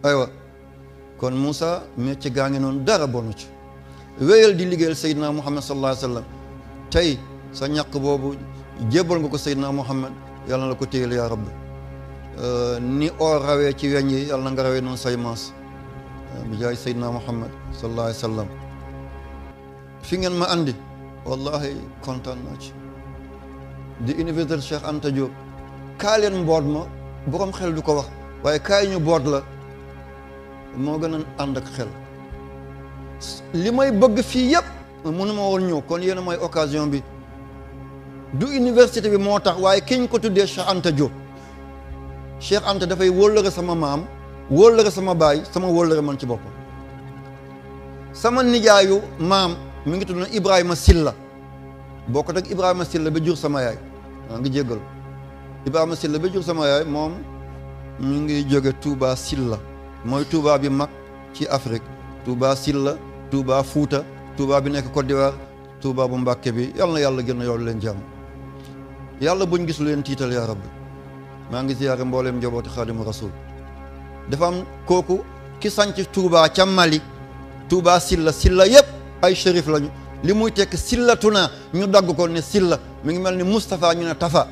aywa kon Moussa métier gaa ngi noonu dara bonu ci wéyal di liggéeyal Seydina Muhammad sallallahu alayhi wa sallam tey sa ñàkk boobu jébbal nga ko Seydina Muhammad yàlla na la ko téyel yaa rabbi ni oo rawee ci weñ yi yàlla na nga rawee noonu say maas bi jaay Seydina Muhammad sallallahu alayhi wa sallam fi ngeen ma andi wallahi kontaan naa ci di université Cheikh Anta Diop kaa leen mboot ma borom xel du ko wax waaye kaay ñu boot la moo gën a ànd ak xel li may bëgg fii yëpp mënuma woon ñëw kon yéen a may occasion bi du université bi moo tax waaye kiñ ko tuddee Cheikh Anta Diop Cheikh Anta dafay wóllëre sama maam wóllëre sama baay sama wóllëre man ci boppam sama nijaayu maam mi ngi tudd na Ibrahima Silla bokkut ak Ibrahima Silla ba jur sama yaay maa ngi jéggal Ibrahima Silla ba jur sama yaay moom ñu ngi jóge Touba Silla mooy Touba bi mag ci Afrique Touba Silla Touba Fuuta Touba bi nekk Côte d'Ivoire Touba bu Mbàkke bi yàlla na yàlla gën a yool leen jàmm yàlla buñ gis lu leen tiital yaa rabbi maa ngi ziyaare mbooleem njabooti Xaadimu Rasuul dafa am kooku ki sanc Touba ca Mali Touba Silla Silla yëpp ay shérif lañu li muy tekk Sillatuna ñu dagg ko ne Silla mi ngi mel ni Moustapha ñu ne Tafa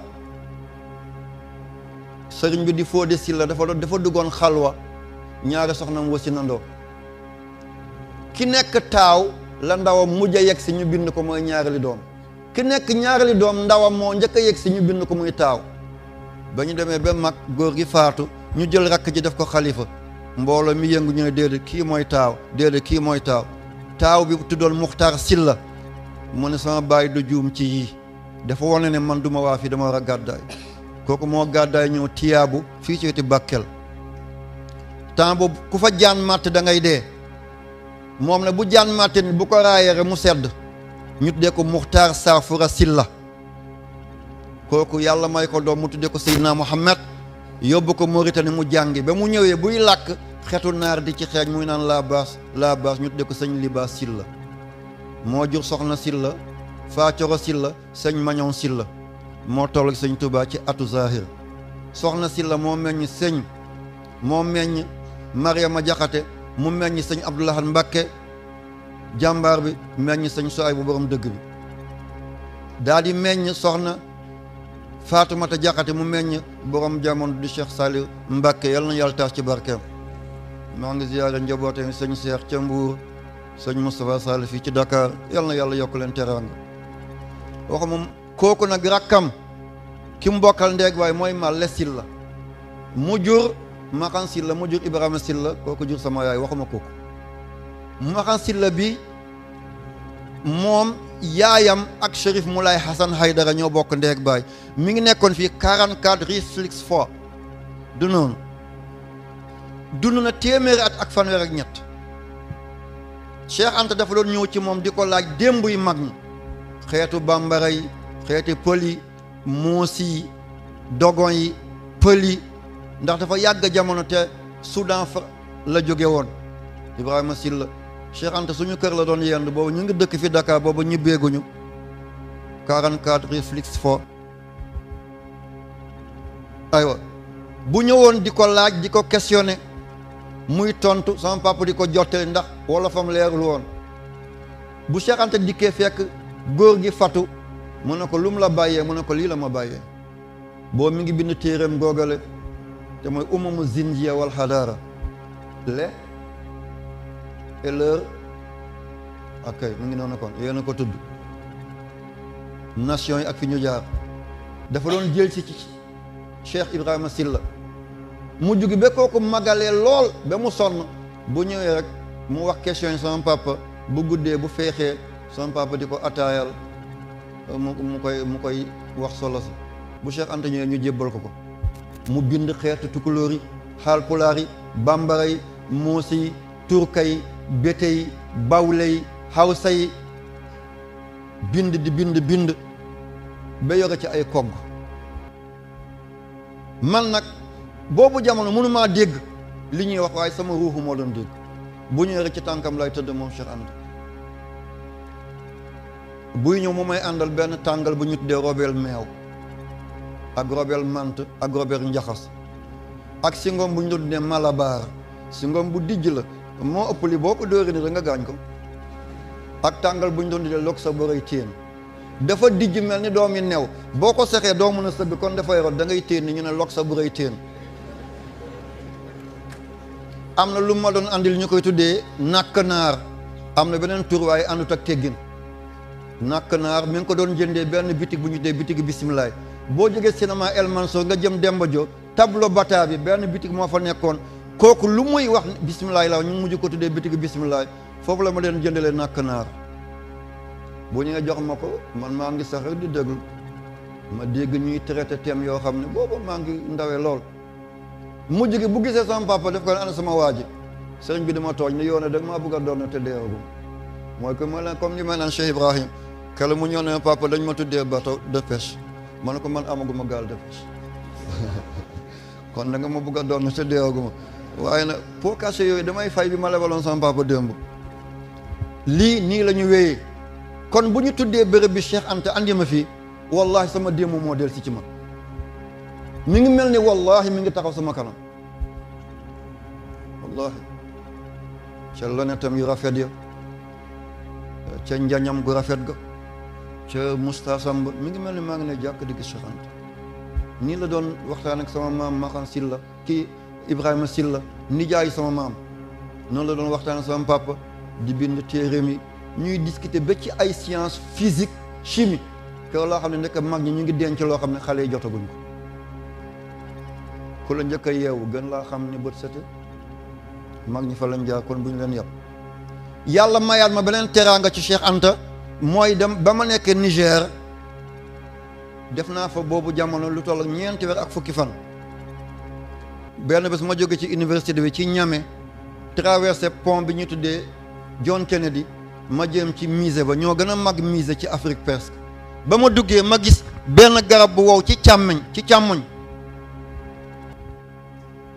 sëriñ bi di Fodé Silla dafa duggoon xalwa ñaari soxnam wasi nandoo ki nekk taaw la ndawam mujj a yegg si ñu bind ko mooy ñaareeli doom ki nekk ñaareeli doom ndawam moo njëkk a yegg si ñu bind ko muy taaw ba ñu demee ba mag góor gi faatu ñu jël rakk ji def ko xalifa mbooloo mi yëngu ñu ne déedéet kii mooy taaw déedéet kii mooy taaw taaw bi tuddoon Muxtaar Silla mu ne sama baay du juum ci yii dafa wane ne man duma waa fii dama war a gàddaay kooku moo gàddaay ñëw tiyaabu fii ci wetu Bakel temps boobu ku fa jaan màtt da ngay dee moom ne bu jaan màtte ni bu ko raayere mu sedd ñu tuddee ko Muxtaar Saafura Silla kooku yàlla may ko doom mu tuddee ko Seydina Muhammad yóbbu ko Mauritanie mu jàngi ba mu ñëwee buy làkk xetu naar di ci xeeñ muy naan laa baas ñu tuddee ko sëñ Libaas Silla moo jur soxna Silla Faacoro Silla sëñ Mañon Silla moo toll ak sëñ Touba ci atu Zahir soxna Silla moo meññ sëñ moo meññ Mariama Jaxate mu meññ sëñ Abdoulahan Mbakke jàmbaar bi meññ sëñ Soay bu borom dëgg bi daal di meññ soxna Faatumata Jaxate mu meññ borom jamono di Cheikh Saliou Mbakke yal na yàlla taas ci barkeem maa ngi ziyaare njaboote sëñ Cheikh ca Mbuur sëñ Moustapha Sall fii ci Dakar yal na yàlla yokk leen teraanga wax moom kooku nag rakkam ki mu bokkal ndeeg waaye mooy Malle Silla mu jur Maxan Silla mu jur Ibrahima Silla kooku jur sama yaay waxuma kooku Maxan Silla bi moom yaayam ak Chérif Moulay Hassan Haydara ñoo bokk ndeeg baay mi ngi nekkoon fii 44 Rue Flix Four du noonu dund na téeméeri at ak fanweer ak ñett Cheikh Anta dafa doon ñëw ci moom di ko laaj démb yi mag ñi xeetu bambara yi xeeti pël yi moosi yi dogon yi pël yi ndax dafa yàgg jamono te Soudan fa la jóge woon Ibrahima Silla Cheikh Anta suñu kër la doon yendu boobu ñu ngi dëkk fi Dakar boobu ñibbeeguñu 44 Rue Flix Four aywa bu ñëwoon di ko laaj di ko questionné muy tontu sama papa di ko jottali ndax wala fam leerul woon bu Cheikh Anta dikkee fekk góor gi fatu mu ne ko lu mu la bàyyee mu ne ko lii la ma bàyyee boo mi ngi bind téeréem googale te mooy umamu zinjiya wal hadara le et l'heure ak mu ngi noonu kon yéen a ko tudd nation yi ak fi ñu jaar dafa doon jël ci Cheikh Ibrahima Silla mu jugi ba kooku magalee lool ba mu sonn bu ñëwee rek mu wax question yi sama papa bu guddee bu feexee sama papa di ko ataayal mu koy wax solo si bu Cheikh Anta ñëwee ñu jébbal ko mu bind xeetu tukulóor yi xaalpulaar yi bambara yi moosi yi turka yi béte yi bawle yi hawsa yi bind di bind ba yore ci ay kogg man nag boobu jamono mënumaa dégg li ñuy wax waaye sama ruuxu moo doon dégg bu ñëwee rek ci tànkam lay tëdd moom Cheikh Anta buy ñëw mu may àndal benn tàngal bu ñu tuddee robel meew ak robel mant ak robel njaxas ak singom bu ñu tuddee malabar si ngom bu dijj la moo ëpp li boo ko dóori ni da nga gaañ ko ak tàngal bu ñu doon di lok sa bërëy téen dafa dijj mel ni doom yi new boo ko sexee doo mën a sëgg kon dafay rot da ngay téen ni ñu ne lok sa bërëy téen am na lu ma doon andil ñu koy tuddee nàkk naar am na beneen tur waaye àndut ak teggin nàkk naar mi ngi ko doon jëndee benn bitig bu ñu dee bitig bisimilaay boo jógee cinéma El Mansour nga jëm Demba Diop tableau bata bi benn bitig moo fa nekkoon kooku lu muy wax bisimilaay la ñu mujj ko tuddee bitig bisimilaay foofu la ma leen jëndalee nàkk naar bu ñu jox ma ko man maa ngi sax rek di déglu ma dégg ñuy traité thème yoo xam ne boobu maa ngi ndawee lool mujj gi bu gisee sama papa def ko ana sama waa ji sëriñ bi dama tooñ ni yoone dag maa bëgg a doon te deewagum mooy que ma leen comme li may naan Cheikh Ibrahim kala mu ñëw ne papa dañ ma tuddee bateau de pêche ma ne ko man amaguma gaal de pêche kon da nga ma bëgg a doon te deewaguma waaye nag pour cacher yooyu damay fay bi ma lebaloon sama papa démb lii nii la ñu wéyee kon bu ñu tuddee béréb bi Cheikh Anta andi ma fii wallahi sama démb moo del si ci man mi ngi mel ni wallahi mi ngi taxaw sama kanam wallahi ca lonetam yu rafet ya ca njañam gu rafet ga ca mustaasam ba mi ngi mel ni maa ngi ne jàkk di gis Cheikh Anta nii la doon waxtaan ak sama maam Maxan Silla kii Ibrahima Silla nijaay sama maam noonu la doon waxtaan ak sama papa di bind téeréem yi ñuy discuter ba ci ay science physique chimie que loo xam ne nekk mag ñi ñu ngi denc loo xam ne xale yi jotaguñ ko ku la njëkk a yeewu gën laa xam ni bët sete mag ñi fa lañ jaar kon bu ñu leen yàpp yàlla mayaat ma beneen teraanga ci Cheikh Anta mooy dem ba ma nekkee Niger def naa fa boobu jamono lu toll ñeenti weer ak fukki fan benn bés ma jóge ci université bi ci Niamey traversé pont bi ñu tuddee John Kennedy ma jëm ci musée ba ñoo gën a mag musée ci Afrique presque ba ma duggee ma gis benn garab bu wow ci càmmoñ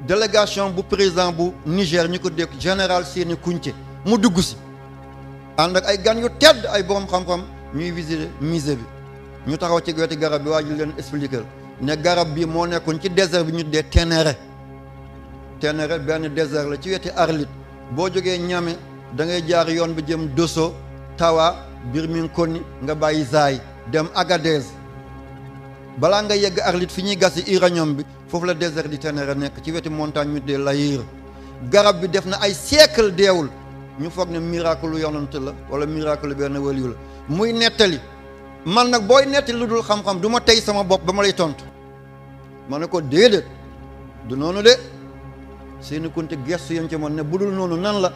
délégation bu président bu Niger ñu ko dégg général Séni Kountché mu dugg si ànd ak ay gan yu tedd ay borom xam-xam ñuy visiter musée bi ñu taxaw ci weti garab bi waa ji leen expliquer ne garab bi moo nekkoon ci désert bi ñu tuddee Ténéré benn désert la ci weti Arlit boo jógee Niamey da ngay jaar yoon bi jëm Dosso Tawa Birmingham nga bàyyi Zaï dem Agadez balaa nga yegg Arlit fi ñuy gas yi uranium bi foofu la désert di Ténéré nekk ci weti montagne ñu tuddee Layir garab bi def na ay siècle deewul ñu foog ne miracle lu yonant la wala miracle benn waliyu la muy nettali man nag booy nettali lu dul xam-xam du ma tey sama bopp ba ma lay tontu ma ne ko déedéet du noonu de Séni Kountché gestu yéen ci man ne bu dul noonu nan la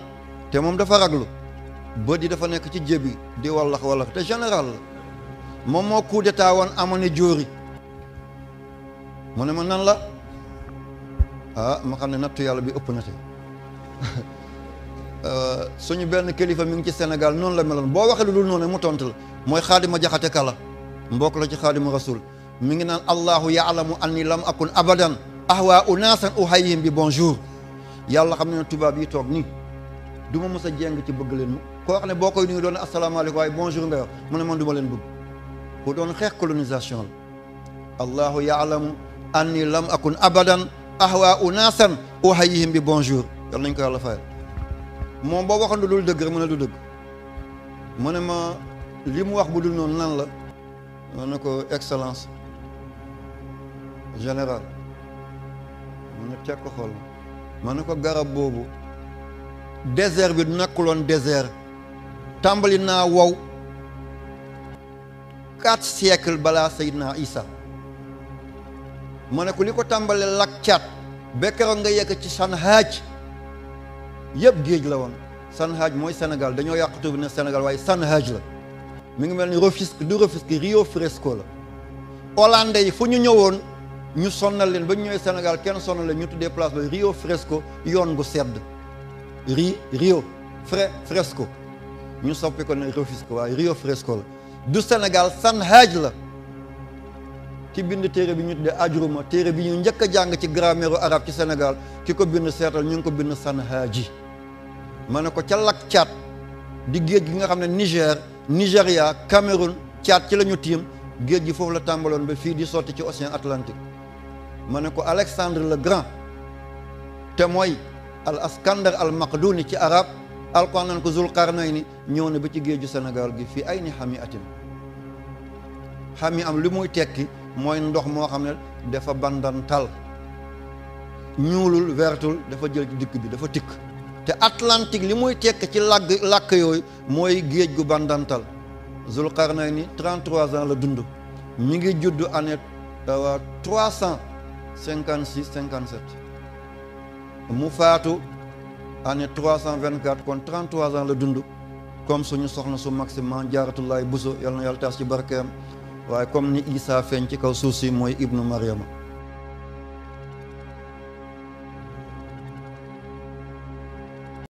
te moom dafa raglu bët yi dafa nekk ci jébi di wallax te général la moom moo coup d'état woon Amani Diori mu ne ma nan la ma xam ne nattu yàlla bi ëpp na te suñu benn kilifa mi ngi ci Sénégal noonu la meloon boo waxee lu dul noonu mu tontu la mooy Xaadima Jaxate Kala mbokk la ci Xaadimu Rasul mi ngi naan allahu yaalamu anni lam akun abadan ahwa unasan uhayyim bi bonjour yàlla xam ne tubaab yi toog nii du ma mës a jéng ci bëgg leen mu koo xam ne boo koy nuyu doon asalaamaaleykum waaye bonjour nga wax mu ne man du ma leen bëgg ku doon xeex colonisation la allahu yaalamu anni lam akun abadan ahwa unasan uhayyihim bi bonjour yal nañ ko yàlla fayal moom boo waxoon lu dul dëgg rek mu ne du dëgg mu ne ma li mu wax bu dul noonu nan la ma ne ko excellence général mu ne teg ko xool ma ne ko garab boobu désert bi nekkuloon désert tàmbali naa wow 4 siècles balaa Seydina Isa ma ne ko li ko tàmbalee lak Tchad ba keroog nga yegg ci Sanhaj yëpp géej la woon Sanhaj mooy Sénégal dañoo yàq tur bi ne Sénégal waaye Sanhaj la mi ngi mel ni Rufisque du Rufisque Rio Fresco la Hollandais yi fu ñu ñëwoon ñu sonnal leen ba ñu ñëwee Sénégal kenn sonnal leen ñu tuddee place ba Rio Fresco yoon gu sedd Rio Fresco ñu soppi ko ne Rufisque waaye Rio Fresco la du Sénégal Sanhaj la ki bind téere bi ñu tuddee Ajruma téere bi ñu njëkk a jàng ci grammaire arabe ci Sénégal ki ko bind seetal ñu ngi ko bind Sanhaji ma ne ko ca lak Tchad di géej gi nga xam ne Nigéria Cameroun Tchad ci la ñu tiim géej gi foofu la tàmbaloon ba fii di sotti ci océan Atlantique ma ne ko Alexandre le Grand te mooy al askandar al maqduni ci arab alquran nan ko Zulqarnayni ñëw na ba ci géeju Sénégal gi fii ay ni xami atin xami am li muy tekki mooy ndox moo xam ne dafa bandantal ñuulul vertul dafa jël ci dikk bi dafa tikk te Atlantique li muy tekk ci làkk yooyu mooy géej gu bandantal Zulqarnayni 33 ans la dund mi ngi judd année 356 57 mu faatu année 324 kon 33 ans la dund comme suñu soxna su maximum Jaaratullaahi Buso yal na yàlla taas ci barkeem waaye comme ni Isa feeñ ci kaw suuf si mooy ibnu Maryama